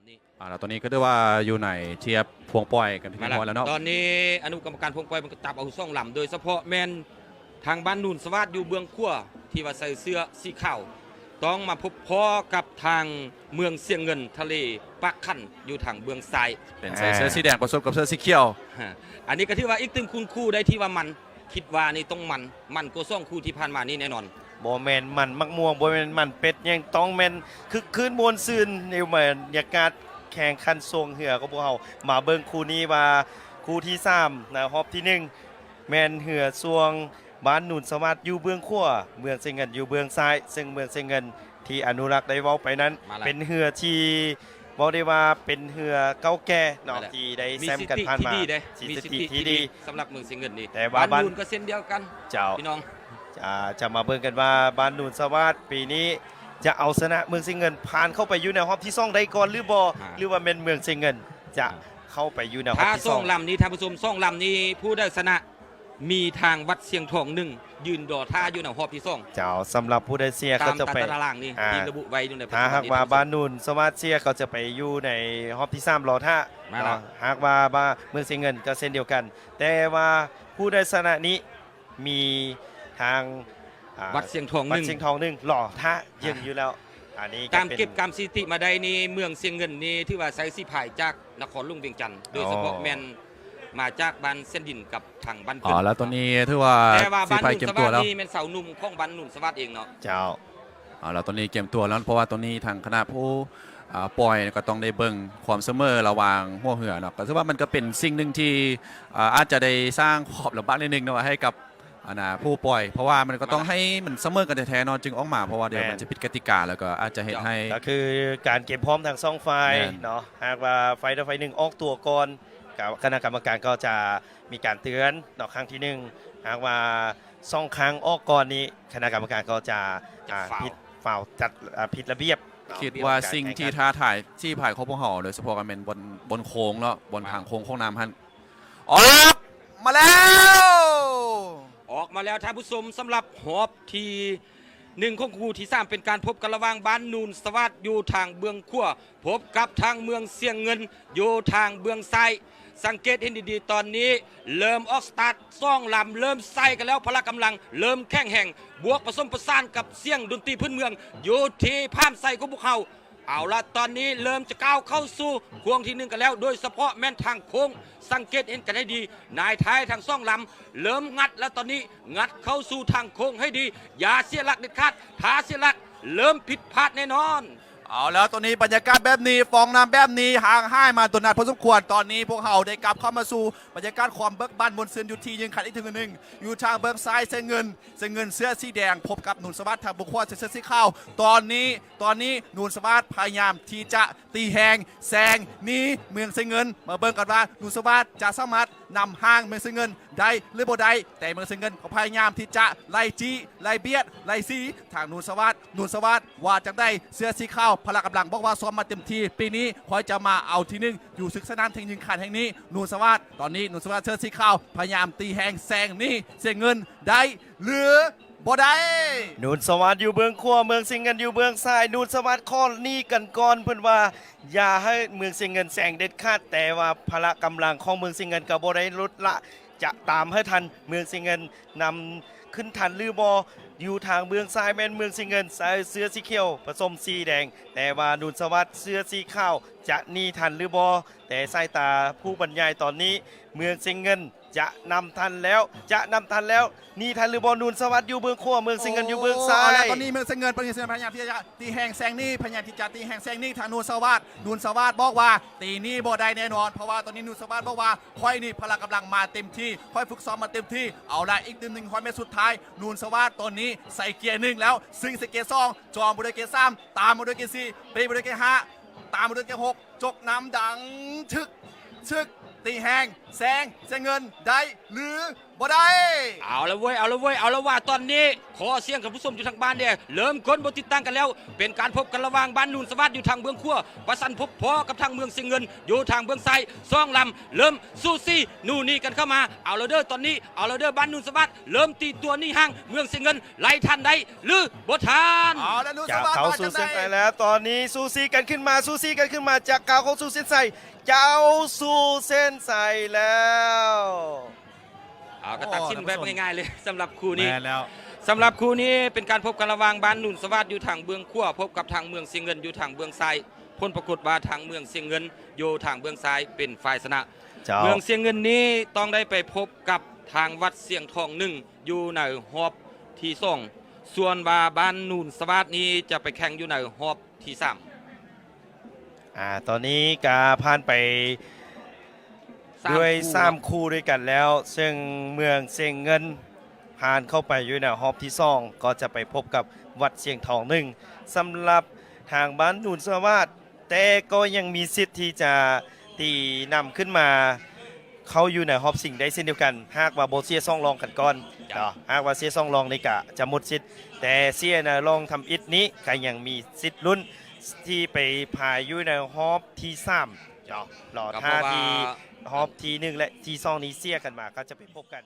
ອ່າ ແລ້ວຕອນນີ້ກໍຖືວ່າຢູ່ໃນທຽບພວງປ່ອຍກັນເປັນທີ່ຮຽບຮ້ອຍແລ້ວເນາະ. ຕອນນີ້ອະນຸກຳມະການພວງປ່ອຍມັນກໍຈັບເອົາສອງລຳ ໂດຍສະເພາະແມ່ນທາງບ້ານໜູນສະຫວາດຢູ່ເບື້ອງຂວາ ທີ່ວ່າໃສ່ເສື້ອສີຂາວ ຕ້ອງມາພົບພໍ້ກັບທາງເມືອງຊຽງເງິນ ທະເລປາກຂັນ ຢູ່ທາງເບື້ອງຊ້າຍ ເປັນໃສ່ເສື້ອສີແດງປະສົມກັບເສື້ອສີຂຽວ. ອັນນີ້ກໍຖືວ່າອີກຕື່ມຄູ່ນຄູ່ໄດ້ທີ່ວ່າມັນ ຄິດວ່ານີ້ຕ້ອງມັນ ມັນກວ່າສອງຄູ່ທີ່ຜ່ານມານີ້ແນ່ນອນ. ບໍ່ແມ່ນມັນໝາກມ່ວງ ບໍ່ແມ່ນມັນເປັດຫຍັງ ຕ້ອງແມ່ນຄຶກຄື້ນມ່ວນຊື່ນ ໃນບັນຍາກາດແຂ່ງຂັນຊ່ວງເຮືອຂອງພວກເຮົາ. ມາເບິ່ງຄູ່ນີ້ວ່າຄູ່ທີສາມນະ ຮອບທີໜຶ່ງ ແມ່ນເຮືອຊ່ວງບ້ານໜູນສະຫວັດຢູ່ເບື້ອງຂວາ ເມືອງຊຽງເງິນຢູ່ເບື້ອງຊ້າຍ ເຊິ່ງເມືອງຊຽງເງິນທີ່ອະນຸລັກໄດ້ເວົ້າໄປນັ້ນ ເປັນເຮືອທີ່ ເວົ້າໄດ້ວ່າເປັນເຮືອເກົ່າແກ່ເນາະ ທີ່ໄດ້ແຊ້ມກັນຜ່ານມາ ມີສະຖິຕິທີ່ດີເດ້ ມີສະຖິຕິທີ່ດີ ສຳລັບເມືອງຊຽງເງິນນີ້. ແຕ່ວ່າບ້ານໜູນກໍເຊັ່ນດຽວກັນ ເຈົ້າ ພີ່ນ້ອງ ຈະ ຈະມາເບິ່ງກັນວ່າບ້ານໜູນສະຫວັດປີນີ້ຈະເອົາຊະນະເມືອງຊຽງເງິນຜ່ານເຂົ້າໄປຢູ່ໃນຮອບທີສອງໄດ້ກ່ອນຫຼືບໍ່ ຫຼືວ່າແມ່ນເມືອງຊຽງເງິນຈະເຂົ້າໄປຢູ່ໃນຮອບທີສອງ. ຖ້າສອງລຳນີ້ ທ່ານຜູ້ຊົມ ສອງລຳນີ້ ຜູ້ໃດຊະນະ ມີທາງວັດຊຽງທອງໜຶ່ງ ຢືນລໍຖ້າຢູ່ໃນຮອບທີສອງ. ເຈົ້າ ສຳລັບຜູ້ໃດເຊຍ ເຂົາຈະໄປ ຕາມຕາຕະລາງນີ້ ອ່າ ທີ່ລະບຸໄວ້ຢູ່ໃນ ຖ້າຫາກວ່າບ້ານໜູນສະຫວັດເຊຍ ເຂົາຈະໄປຢູ່ໃນຮອບທີສາມລໍຖ້າເນາະ. ຫາກວ່າ ວ່າເມືອງຊຽງເງິນກໍເຊັ່ນດຽວກັນ ແຕ່ວ່າຜູ້ໃດຊະນະນີ້ ມີທາງ ອ່າ ວັດຊຽງທອງໜຶ່ງ ວັດຊຽງທອງໜຶ່ງລໍຖ້າຢືນຢູ່ແລ້ວ. ອັນນີ້ກໍຕາມເກັບກຳສະຖິຕິມາໄດ້ນີ້ ເມືອງຊຽງເງິນນີ້ຖືວ່າໃຊ້ສີພາຍຈາກນະຄອນຫຼວງວຽງຈັນ ໂດຍສະເພາະແມ່ນມາຈາກບ້ານແສນດິນກັບທາງບ້ານເພິ່ນ. ອໍ ແລ້ວຕອນນີ້ຖືວ່າສີພາຍກຽມຕົວແລ້ວ ແມ່ນສາວໜຸ່ມຂອງບ້ານໜູນສະຫວັດເອງເນາະ. ເຈົ້າ ເອົາລະ ຕອນນີ້ກຽມຕົວແລ້ວ ເພາະວ່າຕອນນີ້ທາງຄະນະຜູ້ ອ່າ ປ່ອຍກໍຕ້ອງໄດ້ເບິ່ງຄວາມສະເໝີລະຫວ່າງຫົວເຮືອເນາະ ກໍຖືວ່າມັນກໍເປັນສິ່ງໜຶ່ງທີ່ ອ່າ ອາດຈະໄດ້ສ້າງຄວາມລຳບາກນິດໜຶ່ງເນາະ ໃຫ້ກັບ ອັນນ່າ ຜູ້ປ່ອຍ ເພາະວ່າມັນກໍຕ້ອງໃຫ້ມັນສະເໝີກັນແທ້ໆເນາະ ຈຶ່ງອອກມາ ເພາະວ່າດຽວມັນຈະຜິດກະຕິກາ ແລ້ວກໍອາດຈະເຮັດໃຫ້ ກໍຄືການກຽມພ້ອມທັງສອງຝ່າຍເນາະ ຫາກວ່າຝ່າຍໃດຝ່າຍໜຶ່ງອອກຕົວກ່ອນ ຄະນະກຳມະການກໍຈະມີການເຕືອນເນາະ ຄັ້ງທີໜຶ່ງ ຫາກວ່າສອງຄັ້ງອອກກ່ອນນີ້ ຄະນະກຳມະການກໍຈະ ຈະ ອ່າ ຜິດ ຟາວ ຈັດ ອ່າ ຜິດລະບຽບ. ຄິດວ່າສິ່ງທີ່ທ້າທາຍສີພາຍຂອງພວກເຮົາ ໂດຍສະເພາະກໍແມ່ນບ່ອນ ບ່ອນໂຄ້ງເນາະ ບ່ອນທາງໂຄ້ງຂອງນ້ຳຫັ້ນ ອອກມາແລ້ວ ອອກມາແລ້ວທ່ານຜູ້ຊົມ ສຳລັບຮອບທີໜຶ່ງຂອງຄູ່ທີສາມ ເປັນການພົບກັນລະຫວ່າງບ້ານໜູນສະຫວັດຢູ່ທາງເບື້ອງຂວາ ພົບກັບທາງເມືອງຊຽງເງິນຢູ່ທາງເບື້ອງຊ້າຍ. ສັງເກດເຫັນດີໆ ຕອນນີ້ເລີ່ມອອກສະຕາດສອງລຳ ເລີ່ມໃສ່ກັນແລ້ວ ພະລະກຳລັງເລີ່ມແຂງແຮງ ບວກປະສົມປະສານກັບສຽງດົນຕີພື້ນເມືອງຢູ່ທີ່ຜາມໄຊຂອງພວກເຮົາ. ເອົາລະ ຕອນນີ້ເລີ່ມຈະກ້າວເຂົ້າສູ່ໂຄ້ງທີໜຶ່ງກັນແລ້ວ ໂດຍສະເພາະແມ່ນທາງໂຄ້ງ ສັງເກດເຫັນກັນໃຫ້ດີ ນາຍທ້າຍທັງສອງລຳເລີ່ມງັດແລ້ວ ຕອນນີ້ງັດເຂົ້າສູ່ທາງໂຄ້ງໃຫ້ດີ ຢ່າເສຍຫຼັກເດັດຂາດ ຖ້າເສຍຫຼັກເລີ່ມຜິດພາດແນ່ນອນ. ເອົາແລ້ວ ຕອນນີ້ບັນຍາກາດແບບນີ້ ຟອງນ້ຳແບບນີ້ ຫ່າງຫາຍມາດົນນານພໍສົມຄວນ ຕອນນີ້ພວກເຮົາໄດ້ກັບເຂົ້າມາສູ່ບັນຍາກາດຄວາມເບີກບານມ່ວນຊື່ນ ຢູ່ທີ່ຍິງຂັນອີກເທື່ອໜຶ່ງ ຢູ່ທາງເບື້ອງຊ້າຍ ເຊງເງິນ ເຊງເງິນເສື້ອສີແດງ ພົບກັບໜູນສະຫວັດ ທາງເບື້ອງຂວາ ໃສ່ເສື້ອສີຂາວ. ຕອນນີ້ ຕອນນີ້ໜູນສະຫວັດພະຍາຍາມທີ່ຈະຕີແຮງແຊງໜີເມືອງເຊງເງິນ ມາເບິ່ງກັນວ່າໜູນສະຫວັດຈະສາມາດນຳຫ່າງເມືອງເຊງເງິນໄດ້ ຫຼືບໍ່ໄດ້ ແຕ່ເມືອງເຊງເງິນກໍພະຍາຍາມທີ່ຈະໄລ່ຈີ້ ໄລ່ບຽດ ໄລ່ສີທາງໜູນສະຫວັດ. ໜູນສະຫວັດວ່າຈັ່ງໃດ? ເສື້ອສີຂາວ ພະລະກຳລັງບອກວ່າຊ້ອມມາເຕັມທີ່ ປີນີ້ຂ້ອຍຈະມາເອົາທີໜຶ່ງຢູ່ສຶກສະໜາມແຂ່ງຍິງຂັນແຫ່ງນີ້. ໜູນສະຫວັດ ຕອນນີ້ໜູນສະຫວັດເສື້ອສີຂາວພະຍາຍາມຕີແຮງແຊງໜີເຊງເງິນໄດ້ ຫຼືບໍ່ໄດ້? ໜູນສະຫວັດຢູ່ເບື້ອງຂວາ ເມືອງຊຽງເງິນຢູ່ເບື້ອງຊ້າຍ. ໜູນສະຫວັດຂໍໜີກັນກ່ອນ ເພິ່ນວ່າຢ່າໃຫ້ເມືອງຊຽງເງິນແຊງເດັດຂາດ ແຕ່ວ່າພະລະກຳລັງຂອງເມືອງຊຽງເງິນກໍບໍ່ໄດ້ລົດລະ ຈະຕາມໃຫ້ທັນເມືອງຊຽງເງິນນຳຂຶ້ນທັນຫຼືບໍ່? ຢູ່ທາງເບື້ອງຊ້າຍແມ່ນເມືອງຊຽງເງິນໃສ່ເສື້ອສີຂຽວປະສົມສີແດງ ແຕ່ວ່າໜູນສະຫວັດເສື້ອສີຂາວຈະໜີທັນຫຼືບໍ່? ແຕ່ສາຍຕາຜູ້ບັນຍາຍຕອນນີ້ ເມືອງຊຽງເງິນ ຈະນຳທັນແລ້ວ ຈະນຳທັນແລ້ວ ໜີທັນຫຼືບໍ່? ໜູນສະຫວັດຢູ່ເບື້ອງຂວາ ເມືອງຊຽງເງິນຢູ່ເບື້ອງຊ້າຍ. ໂອ້ ແລ້ວຕອນນີ້ເມືອງຊຽງເງິນ ພະຍາຍາມທີ່ຈະຕີແຮງແຊງໜີ ພະຍາຍາມທີ່ຈະຕີແຮງແຊງໜີທາງໜູນສະຫວັດ. ໜູນສະຫວັດບອກວ່າຕີໜີບໍ່ໄດ້ແນ່ນອນ ເພາະວ່າຕອນນີ້ໜູນສະຫວັດບອກວ່າ ຂ້ອຍນີ້ພະລະກຳລັງມາເຕັມທີ່ ຂ້ອຍຝຶກຊ້ອມມາເຕັມທີ່. ເອົາລະ ອີກຕື່ມໜຶ່ງຮ້ອຍແມັດສຸດທ້າຍ ໜູນສະຫວັດຕອນນີ້ໃສ່ເກຍໜຶ່ງແລ້ວ ຊຶ້ງໃສ່ເກຍສອງ ຈ່ອງມາດ້ວຍເກຍສາມ ຕາມມາດ້ວຍເກຍສີ່ ຕີມາດ້ວຍເກຍຫ້າ ຕາມມາດ້ວຍເກຍຫົກ ຈົກນຳດັງ ຊຶກ ຊຶກ ຕີແຮງແຊງ ແຊງເງິນໄດ້ ຫຼື ບໍ່ໄດ້ ເອົາລະເວີຍ ເອົາລະເວີຍ ເອົາລະວ່າ ຕອນນີ້ຂໍສຽງທ່ານຜູ້ຊົມຢູ່ທາງບ້ານແດ່ ເລີ່ມຄົນບໍ່ຕິດຕັ້ງກັນແລ້ວ ເປັນການພົບກັນລະຫວ່າງບ້ານໜູນສະຫວັດຢູ່ທາງເບື້ອງຂວາ ປະສັນພົບພໍ້ກັບທາງເມືອງຊຽງເງິນຢູ່ທາງເບື້ອງຊ້າຍ ສອງລຳເລີ່ມສູສີ ນູ່ໜີກັນເຂົ້າມາ ເອົາລະເດີ ຕອນນີ້ ເອົາລະເດີ ບ້ານໜູນສະຫວັດ ເລີ່ມຕີຕົວໜີຫ່າງ ເມືອງຊຽງເງິນ ໄລ່ທັນໄດ້ ຫຼື ບໍ່ທັນ ເອົາລະ ໜູນສະຫວັດ ຈະເຂົ້າສູ່ເສັ້ນໄຊແລ້ວ ຕອນນີ້ສູສີກັນຂຶ້ນມາ ສູສີກັນຂຶ້ນມາ ຈະກ້າວເຂົ້າສູ່ເສັ້ນໄຊ ຈະເຂົ້າສູ່ເສັ້ນໄຊແລ້ວ ເອົາ ກໍຕັດສິນແບບງ່າຍໆເລີຍ ສຳລັບຄູ່ນີ້ ແມ່ນແລ້ວ ສຳລັບຄູ່ນີ້ເປັນການພົບກັນລະຫວ່າງບ້ານໜູນສະຫວັດຢູ່ທາງເບື້ອງຂວາ ພົບກັບທາງເມືອງຊຽງເງິນຢູ່ທາງເບື້ອງຊ້າຍ ຜົນປາກົດວ່າທາງເມືອງຊຽງເງິນຢູ່ທາງເບື້ອງຊ້າຍເປັນຝ່າຍຊະນະ ເຈົ້າ ເມືອງຊຽງເງິນນີ້ຕ້ອງໄດ້ໄປພົບກັບທາງວັດຊຽງທອງໜຶ່ງ ຢູ່ໃນຮອບທີສອງ ສ່ວນວ່າບ້ານໜູນສະຫວັດນີ້ຈະໄປແຂ່ງຢູ່ໃນຮອບທີສາມ ອາ ຕອນນີ້ກະຜ່ານໄປ ສາມ ດ້ວຍ ຄູ່ ສາມ ເນາະ ຄູ່ດ້ວຍກັນແລ້ວ ເຊິ່ງເມືອງຊຽງເງິນຜ່ານເຂົ້າໄປຢູ່ໃນຮອບທີສອງ ກໍຈະໄປພົບກັບວັດຊຽງທອງໜຶ່ງ ສຳລັບທາງບ້ານໜູນສະຫວັດ ແຕ່ກໍຍັງມີສິດທີ່ຈະຕີນຳຂຶ້ນມາ ເຂົ້າຢູ່ໃນຮອບຊິງໄດ້ເຊັ່ນດຽວກັນ ຫາກວ່າບໍ່ເສຍສອງລອງກັນກ່ອນ ເຈົ້າ ເນາະ ຫາກວ່າເສຍສອງລອງນີ້ກະຈະໝົດສິດ ແຕ່ເສຍໃນລອງທຳອິດນີ້ກະຍັງມີສິດລຸ້ນທີ່ໄປພາຍຢູ່ໃນຮອບທີສາມ ເນາະ ລໍຖ້າທີ່ຮອບທີໜຶ່ງ ແລະ ທີສອງນີ້ເສຍກັນມາ ກໍຈະໄປພົບກັນ